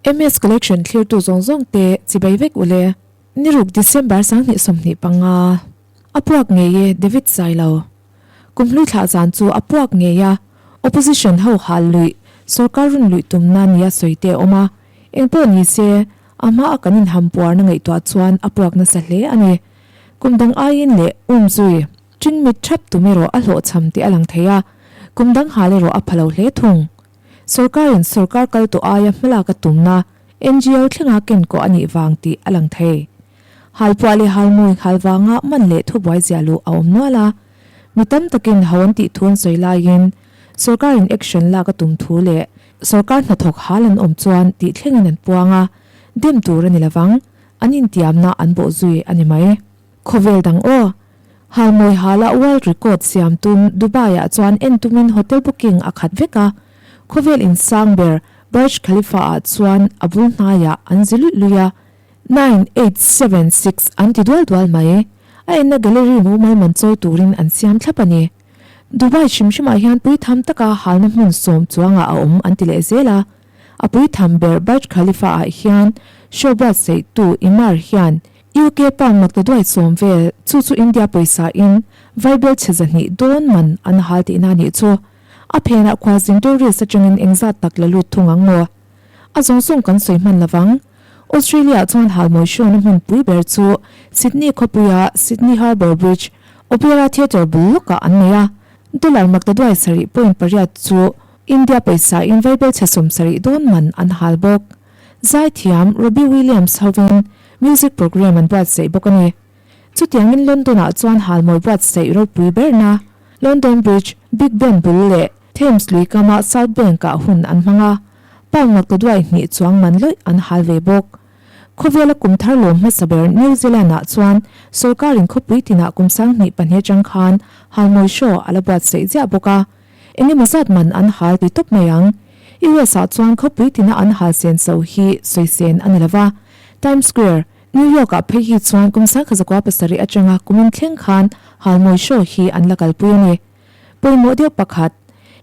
MS Collection thlirtu zawng zawng te chibai vek ule. Niruk December 2025. A puak ngei e David Sailo. Kumhlui thlah zan chu a puak ngei a, Opposition ho hal luih, sorkar run luih tumna nia sawi te a awm a. Engpawh ni se, a hma a kan inhampuarna ngaihtuah chuan a puak nasa hle a ni. Kum dang aiin leh umzui, ṭingmit ṭhap tum erawh a hlawhchham tih a lang thei a, kum dang hal erawh a pha lo hle thung. Sorkarin sorkar kal tawh aia hmalak a tumna NGO thlenga kenkawh a nih vang tih a lang thei. Halpuah leh halmawi nghal vanga man leh thubuai ziah luh a awm nual a. Mi tam takin ho an tih thu an sawi laiin sorkarin action lak a tum thu leh sorkar hnathawk hal an awm chuan tih thlengin an puang a, dem tur a ni lovang, an intiamna an bawhzui a ni mai. Khawvel dang aw. Halmawi hala world record siam tum Dubai ah chuan en tumin hotel booking a khat vek a. Khawvel in sang ber Burj Khalifa ah chuan a bul hnaiah an zi luih luih a. Nine, eight, seven, six an ti dual dual mai. A enna gallery mumal man chawi turin an siam thlap a ni. Dubai hrim hrimah hian puitham taka halna hmun sawm chuangah a awm an ti leh zel a. A puitham ber Burj Khalifa ah hian show buatsaihtu Emaar hian UK pound maktaduai sawm vel, chu chu India pawisa in vaibel chhe 200 dawn man an hal tihna nih chu. A phenah khualzin tourist atangin engzat tak la lut thung ang maw? A zawng zawng kan sawi hman lovang. Australia ah chuan halmawi hruaina hmun pui ber chu Sydney khawpuia Sydney Harbour Bridge, Opera Theatre bul lawkah an nei a. Dollar maktaduai 7.8 chu India pawisa in vaibel chhe 70 dawn man an hal bawk. Zaithiam Robbie Williams hovin music programme an buatsaih bawk a ni. Chutiangin London-ah chuan halmawi buatsaih ropui berna London Bridge, Big Ben bul leh Thames lui kama South Bank-ah hun an hmang a, pound maktaduai hnih chuang man lawih an hal ve bawk. Khawvela kum thar lawm hmasa ber New Zealand-ah chuan sawrkarin khawpui tinah kum 2002 atang khan halmawi show a la buatsaih ziah bawk a. Engemaw zat man an hal ti tawp mai ang. US ah chuan khawpui tina an hal sen so hi sawi sen a ni lova. Times Square, New York ah phei hi chuan kum 1907 atanga kumin thleng khan halmawi show hi an la kalpui a ni. Pawimawh deuh pakhat,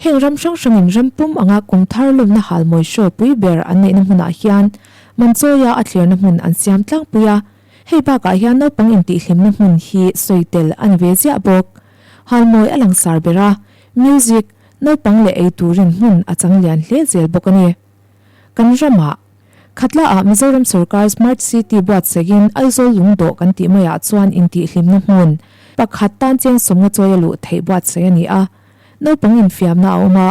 heng ram hrang hrangin ram pum anga kum thar lawmna halmawi show pui ber an neihna hmunah hian Manchawia a thlirna hmun an siam tlangpui a. Hei bakah hian naupang intihhlimna hmun hi sawi tel a ni ve ziah bawk. Halmawi a langsar ber a, music, naupang leh ei turin hmun a chang lian hle zel bawk a ni. Kan ramah, Khatlaah Mizoram sorkar Smart City buatsaihin Aizawl lungdawh kan tih maiah chuan intihhlimna hmun pakhat tan cheng sawmnga chawi a luh theih buatsaih a ni a. Naupang infiamna a awm a,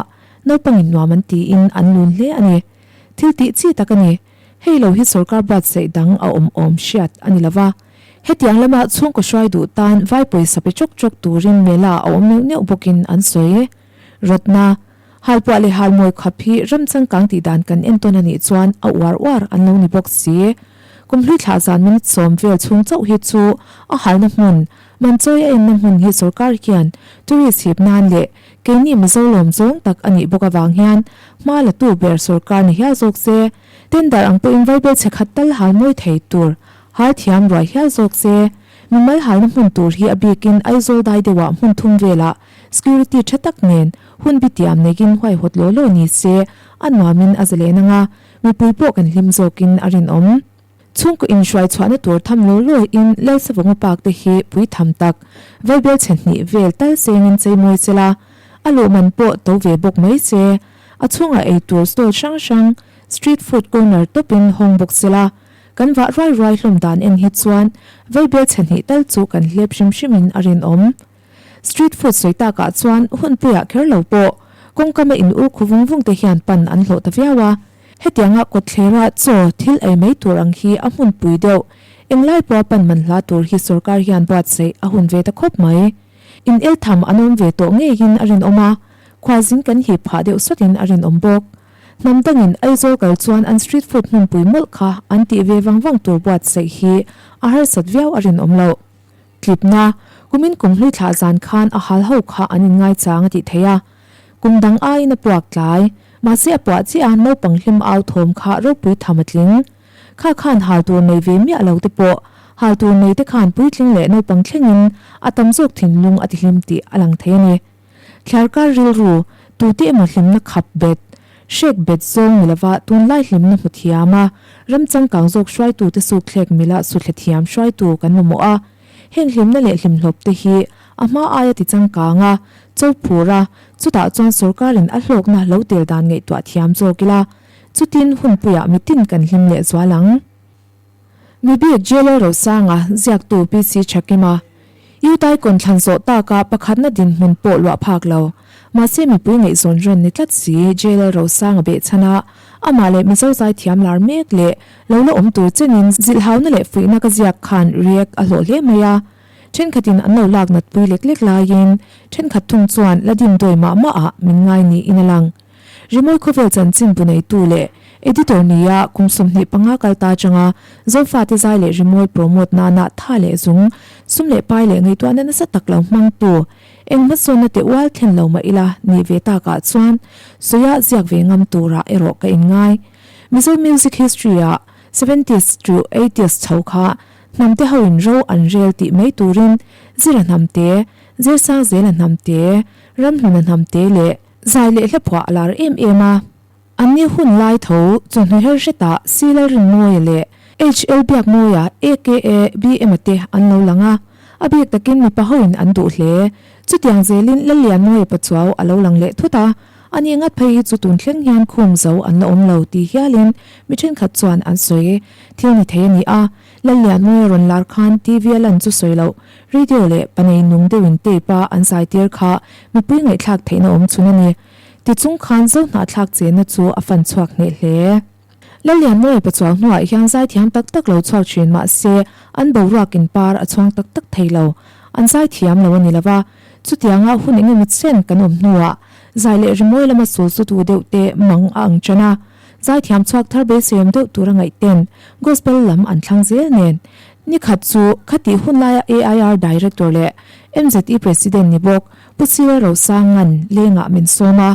naupangin nuam an tiin an lun hle a ni. Thil tih chi tak a ni. Hei lo hi sorkar buatsaih dang a awm awm hriat a ni lova. Hetiang lama chhungkaw hruai duh tan vai pawisa pe chawk chawk turin mela a awm neuh neuh bawkin an sawi. Rawtna, Halpuah leh halmawi khap hi ram changkang tih dan kan entawn a nih chuan a uar uar an lo ni bawk si. Kumhlui thlah zan minute sawm vel chhung chauh hi chu a halna hmun, Manchawi a enna hmun hi sorkar hian tourist hip nan leh keini Mizo lawm zawng tak a nih bawk avang hian hma la tu ber sorkar ni hial zawk se. Tender ang pawhin vaibel chhe khat tal halmawi thei tur Hal thiam ruai hial zawk se, mimal halna hmun tur hi a bikin Aizawl dai deuhah hmun thum velah security tha tak nen hun bi tiam neiin huaihawt law law ni se a nuamin a zalen anga mipui pawh kan hlim zawkin a rinawm. Chhungkaw inhruai chhuahna tur tham law lawiin Lalsavunga Park te hi pui tham tak vaibel chhe hnih vel tal chengin cheimawi sela, a luhman pawh to ve bawk mai se, a chhungah eitur stall hrang hrang street food corner tawpin hawng bawk sela, Kan vah ruai ruai hlawm dan en hi chuan vaibel chhe hnih tal chu kan hlep hrim hrimin a rinawm. Street food sawi takah chuan hunpuiah kher lo pawh kawngkama in ur khu vung vung te hian pan an hlawh ta viau a. Hetianga kawtthlera chaw thil ei mai tur ang hi a hmunpui deuh. Englai pawha pan man hla tur hi sorkar hian buatsaih a hun ve ta khawp mai. In el tham an awm ve tawh ngeiin a rinawm a, khualzin kan hip phah deuh sawtin a rinawm bawk. Hnam dangin Aizawl kal chuan an street food hmunpui mawlh kha an tih ve vang vang tur buatsaih hi a harsat viau a rinawm loh. Tlipna, Kumin kum hlui thlah zan khan a hal ho kha an inngaichang a tih theih a. Kum dang aiin a puak tlai. Mahse a puah chiah a naupang hlim au thawm kha ropui tham a tling. Kha khan hal tur nei ve miah lo te pawh hal tur nei te khan puitling leh naupang thlengin a tam zawk thinlung a tihlim tih a lang thei a ni. Thlarkar rilru, tute emaw hlimna khap bet. Hrek bet zawng ni lova tunlai hlimna hmu thiam a, ram changkang zawk hruaitute sukthlek mila suthle thiam hruaitu kan mamawh a. Heng hlimna leh hlimhlawp te hi a hma aia ti changkang a, cho phur a, chutah chuan sorkarin a hlawkna lo tel dan ngaihtuah thiam zawk ila, chutin hunpuiah mitin kan hlim leh zual ang. Mibik Jailer Rosanga, ziaktu PC Thakima, Utaikon thlan zawh taka pakhatna dinhmun pawh luah phak lo. Mahse mipui ngaihzawn rawn ni tlat si Jailer Rosanga behchhan a, amah leh Mizo zaithiam lar mek leh lo la awm tur chenin zilhhauna leh fuihna ka ziak khan react a hlawh hle mai a. Thenkhatin an lo lak natpui lek lek laiin thenkhat thung chuan la dimdawi mah mah ah min ngai niin a lang. Rimawi khawvel chanchin bu neitu leh editor nia kum 25 kal ta atanga Zofate zai leh rimawi promote nana tha leh zung, sum leh pai leh ngaihtuahna nasa tak lo hmangtu eng hmasawnna teh ual thlen lo mah ila nih ve takah chuan sawiah ziak ve ngam turah erawh ka inngai. Mizo music history ah seventies to eighties chho kha hnamte hoin ro an rel tih mai turin Zira hnamte, Zirsangzela hnamte, Ramhluna hnamte leh Zai leh hlaphuah a lar em em a. Anni hun lai tho chawhnu her hretah C Lalrinmawia leh HL Biakmawia aka BM-a te an lo lang a, a bik takin mipa hoin an duh hle. Chutiang zelin Lallianmawia Pachuau a lo lang leh thut a, ani ngat phei hi chu tun thleng hian khum zo an la awm lo ti hialin mi thenkhat chuan an sawi. Thil ni thei a ni a, Lallianmawia rawn lar khan TV a lan chu sawi loh Radio leh panei nung deuhin tape a an zaitir kha mipui ngaihthlak theihna awm chhun a ni. Tichung khan zo hnahthlak chenna chu a fan chhuak hneh hle. Lallianmawia pachuau hnuah hian zaithiam tak tak lo chhuak thin mah se an boruak in par a chhuang tak tak thei lo. An zaithiam lo a ni lo va, chutianga hun eng emaw chen kan awm hnuah zai leh rimawi lama sul chutu deuh te mang a ang tan a. Zaithiam chhuak thar beiseiawm deuh tura ngaihten gospel lam an thlang zel nen Ni khat chu khatih hun laia AIR Director leh MZE President ni bawk Pu Sir Rosanga'n lengah min sawm a,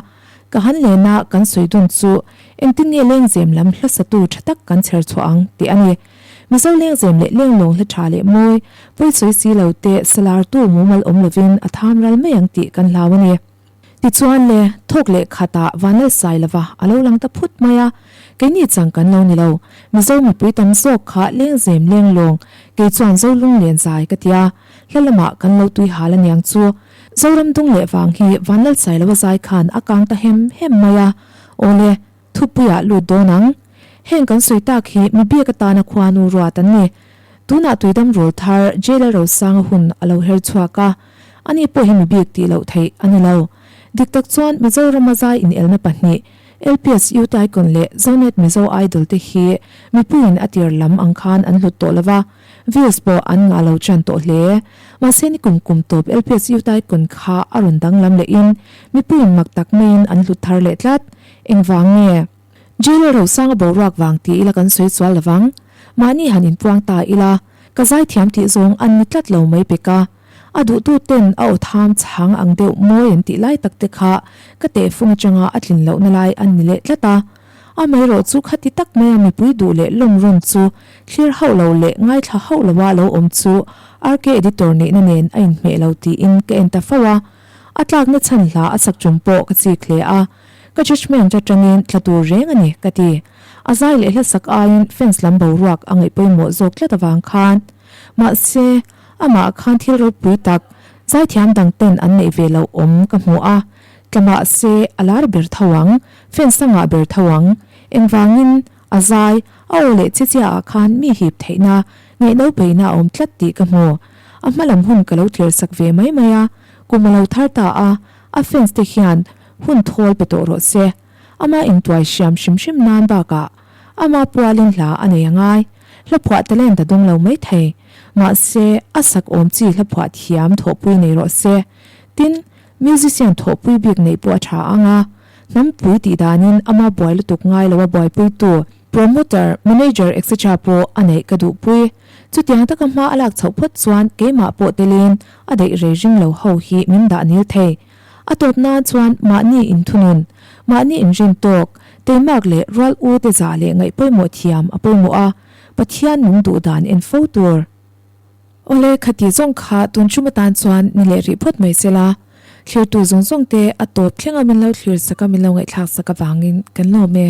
ka han lena kan sawi dun chu engtin nge lengzem lam hlasatu tha tak kan chher chhuah ang tih a ni. Mizo lengzem leh lenglawng hla tha leh mawi, pawi sawi si lo te salartu mumal awm lovin a tham ral mai ang tih kan hlau a ni. Tichuan le, thawk leh khatah Vanlalsai lova a lo lang ta phut mai a, keini chang kan lo ni lo, Mizo mipui tam zawk kha lengzem lenglawng, kei chuan Zolunglen zai ka tia, hla lamah kan lo tui hal aniang chu. Zoram dung leh vang hi Vanlalsai lova zai khan a kang ta hem hem mai a, awle, Thupuiah lut dawn ang. Heng kan sawi tak hi mi biak atana khuanu ruat an ni. Tunah tuidam rawl thar Jailer Rosanga hun a lo her chhuak a, ani pawh hi mi bik tih loh theih a ni lo. Dik tak chuan Mizorama zai inelna pahnih, LPS Youth Icon leh Zonet Mizo Idol te hi mipuiin a tir lam ang khan an hlut tawh lo va, views pawh an ngah lo tan tawh hle. Mahse ni kum kum tawp LPS Youth Icon kha a rawn danglam lehin mipuiin mak tak maiin an hlut thar leh tlat. Engvang nge? Jail Rosanga boruak vang ti ila kan sawi chual lovang. Mahni han inpuang ta ila, ka zaithiam tih zawng an ni tlat lo mai pek a. A duhtu ten a aw tham chhang ang deuh mawi an tih lai tak te kha ka tehfung atanga a tlin lohna lai an ni leh tlat a. Amaherawh chu khati tak maia mipui duh leh lawm rawn chu thlir hauh lo leh ngaithla hauh loa lo awm chu RK Editor neihna nen a inhmeh lo tiin ka en ta fo a. A tlakna chhan hla a sak tum pawh ka chik hle a. Ka judgement atangin tla tur reng a ni, ka ti. A zai leh hlasak aiin fans lam boruak a ngaih pawimawh zawk tlat avang khan. Mahse, amah khan thil ropui tak, zaithiam dang ten an neih ve loh awm ka hmu a. Tla mahse, a lar ber tho ang, fans a ngah ber tho ang. Engvangin, a zai, a aw leh che chiah ah khan mi hip theihna, ngaihno peihna a awm tlat tih ka hmu. A hma lam hun ka lo thlir sak ve mai mai a, kum a lo thar ta a, a fans te hian hun thawl pe tawh rawh se. Ama intuai hriam hrim hrim nan bakah ama pualin hla a nei a ngai. Hla phuah talent a dawng lo mai thei. Mahse, a sak awm chi hla phuah thiam thawhpui nei rawh se. Tin, musician thawhpui bik neih pawh a tha ang a. Hnampui tih danin ama buai lutuk ngai lo a buaipuitu, promoter, manager etc pawh a neih ka duhpui. Chutiang taka hma a lak chhoh phawt chuan keimah pawh telin a daih rei ring lo ho hi min dah nil thei. A tawp nan chuan mahni inthunun, mahni inrin tawk, teimak leh rual u te zah leh ngaih pawimawh thiam a pawimawh a, Pathian nung duh dan en fo tur. Awle, khati zawng kha tun tum atan chuan ni leh rih phawt mai se la. Thlirtu zawng zawng te a tawp thlenga min lo thlir sak a min lo ngaihthlak sak avangin kan lawm e.